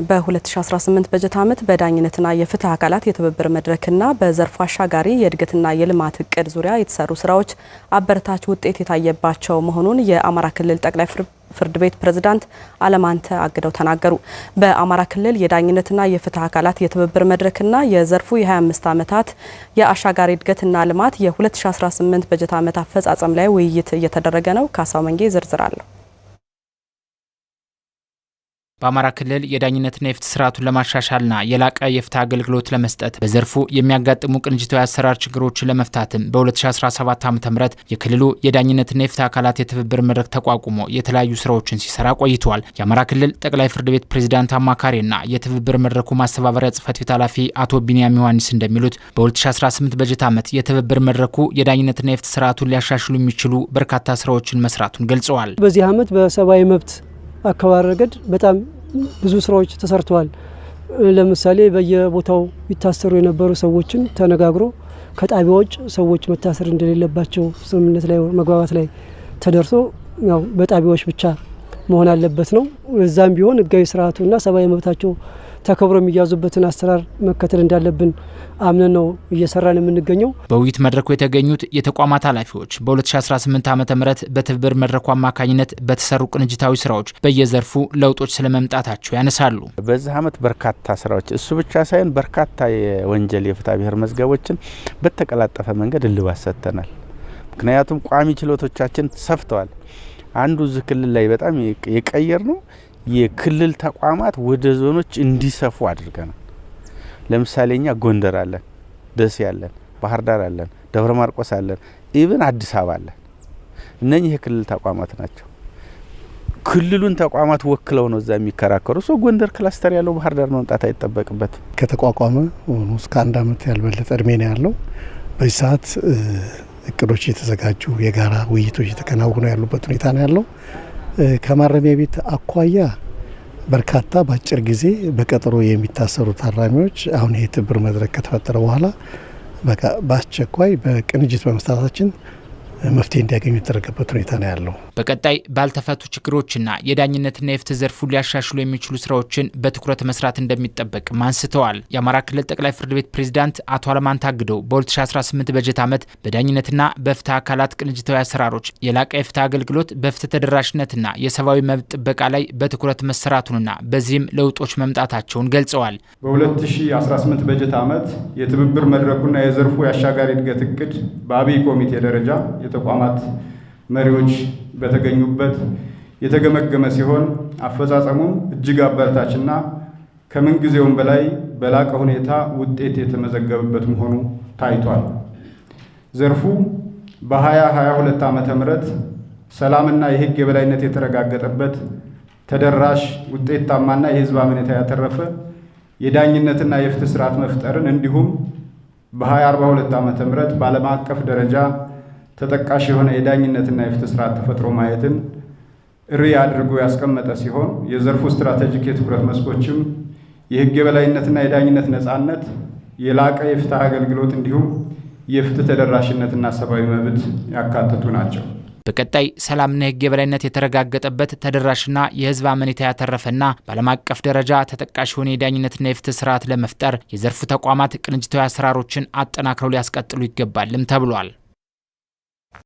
በ2018 በጀት ዓመት በዳኝነትና የፍትህ አካላት የትብብር መድረክና በዘርፉ አሻጋሪ የእድገትና የልማት እቅድ ዙሪያ የተሰሩ ስራዎች አበረታች ውጤት የታየባቸው መሆኑን የአማራ ክልል ጠቅላይ ፍርድ ቤት ፕሬዝዳንት አለማንተ አግደው ተናገሩ። በአማራ ክልል የዳኝነትና የፍትህ አካላት የትብብር መድረክና የዘርፉ የ25 ዓመታት የአሻጋሪ እድገትና ልማት የ2018 በጀት ዓመት አፈጻጸም ላይ ውይይት እየተደረገ ነው። ካሳው መንጌ ዝርዝር አለው። በአማራ ክልል የዳኝነትና የፍትህ ስርዓቱን ለማሻሻልና የላቀ የፍትህ አገልግሎት ለመስጠት በዘርፉ የሚያጋጥሙ ቅንጅታዊ አሰራር ችግሮችን ለመፍታትም በ2017 ዓ ም የክልሉ የዳኝነትና የፍትህ አካላት የትብብር መድረክ ተቋቁሞ የተለያዩ ስራዎችን ሲሰራ ቆይተዋል። የአማራ ክልል ጠቅላይ ፍርድ ቤት ፕሬዚዳንት አማካሪና የትብብር መድረኩ ማስተባበሪያ ጽህፈት ቤት ኃላፊ አቶ ቢንያም ዮሐንስ እንደሚሉት በ2018 በጀት ዓመት የትብብር መድረኩ የዳኝነትና የፍትህ ስርዓቱን ሊያሻሽሉ የሚችሉ በርካታ ስራዎችን መስራቱን ገልጸዋል። በዚህ ዓመት በሰብአዊ መብት አከባበር ረገድ በጣም ብዙ ስራዎች ተሰርተዋል። ለምሳሌ በየቦታው ይታሰሩ የነበሩ ሰዎችን ተነጋግሮ ከጣቢያዎች ሰዎች መታሰር እንደሌለባቸው ስምምነት ላይ መግባባት ላይ ተደርሶ ያው በጣቢያዎች ብቻ መሆን አለበት ነው። እዛም ቢሆን ህጋዊ ስርዓቱና ሰብአዊ መብታቸው ተከብሮ የሚያዙበትን አሰራር መከተል እንዳለብን አምነን ነው እየሰራን የምንገኘው። በውይይት መድረኩ የተገኙት የተቋማት ኃላፊዎች በ2018 ዓ ም በትብብር መድረኩ አማካኝነት በተሰሩ ቅንጅታዊ ስራዎች በየዘርፉ ለውጦች ስለመምጣታቸው ያነሳሉ። በዚህ ዓመት በርካታ ስራዎች እሱ ብቻ ሳይሆን በርካታ የወንጀል የፍትሐ ብሔር መዝገቦችን በተቀላጠፈ መንገድ እልባት ሰጥተናል። ምክንያቱም ቋሚ ችሎቶቻችን ሰፍተዋል። አንዱ እዚህ ክልል ላይ በጣም የቀየር ነው የክልል ተቋማት ወደ ዞኖች እንዲሰፉ አድርገናል። ለምሳሌ እኛ ጎንደር አለን፣ ደሴ አለን፣ ባህር ዳር አለን፣ ደብረ ማርቆስ አለን፣ even አዲስ አበባ አለን። እነኚህ የክልል ተቋማት ናቸው። ክልሉን ተቋማት ወክለው ነው እዛ የሚከራከሩ። So ጎንደር cluster ያለው ባህር ዳር መምጣት አይጠበቅበት። ከተቋቋመ እስከ አንድ አመት ያልበለጠ እድሜ ነው ያለው። በዚህ ሰዓት እቅዶች የተዘጋጁ የጋራ ውይይቶች የተከናወኑ ያሉበት ሁኔታ ነው ያለው። ከማረሚያ ቤት አኳያ በርካታ በአጭር ጊዜ በቀጠሮ የሚታሰሩ ታራሚዎች አሁን ይሄ ትብብር መድረክ ከተፈጠረ በኋላ በቃ በአስቸኳይ በቅንጅት በመስራታችን መፍትሄ እንዲያገኙ የተደረገበት ሁኔታ ነው ያለው። በቀጣይ ባልተፈቱ ችግሮችና የዳኝነትና የፍትህ ዘርፉን ሊያሻሽሉ የሚችሉ ስራዎችን በትኩረት መስራት እንደሚጠበቅም አንስተዋል። የአማራ ክልል ጠቅላይ ፍርድ ቤት ፕሬዚዳንት አቶ አለማንታ አግደው በ2018 በጀት ዓመት በዳኝነትና በፍትህ አካላት ቅንጅታዊ አሰራሮች የላቀ የፍትህ አገልግሎት በፍትህ ተደራሽነትና የሰብአዊ መብት ጥበቃ ላይ በትኩረት መሰራቱንና በዚህም ለውጦች መምጣታቸውን ገልጸዋል። በ2018 በጀት ዓመት የትብብር መድረኩና የዘርፉ የአሻጋሪ እድገት እቅድ በአብይ ኮሚቴ ደረጃ የተቋማት መሪዎች በተገኙበት የተገመገመ ሲሆን አፈጻጸሙም እጅግ አበረታችና ከምንጊዜውም በላይ በላቀ ሁኔታ ውጤት የተመዘገበበት መሆኑ ታይቷል። ዘርፉ በ2022 ዓመተ ምህረት ሰላምና የሕግ የበላይነት የተረጋገጠበት ተደራሽ፣ ውጤታማና የሕዝብ አመኔታ ያተረፈ የዳኝነትና የፍትህ ስርዓት መፍጠርን እንዲሁም በ2042 ዓመተ ምህረት በዓለም አቀፍ ደረጃ ተጠቃሽ የሆነ የዳኝነትና የፍትህ ስርዓት ተፈጥሮ ማየትን ራዕይ አድርጎ ያስቀመጠ ሲሆን የዘርፉ ስትራቴጂክ የትኩረት መስኮችም የህግ የበላይነትና የዳኝነት ነጻነት፣ የላቀ የፍትህ አገልግሎት እንዲሁም የፍትህ ተደራሽነትና ሰብአዊ መብት ያካተቱ ናቸው። በቀጣይ ሰላምና የህግ የበላይነት የተረጋገጠበት ተደራሽና የህዝብ አመኔታ ያተረፈና በዓለም አቀፍ ደረጃ ተጠቃሽ የሆነ የዳኝነትና የፍትህ ስርዓት ለመፍጠር የዘርፉ ተቋማት ቅንጅታዊ አሰራሮችን አጠናክረው ሊያስቀጥሉ ይገባልም ተብሏል።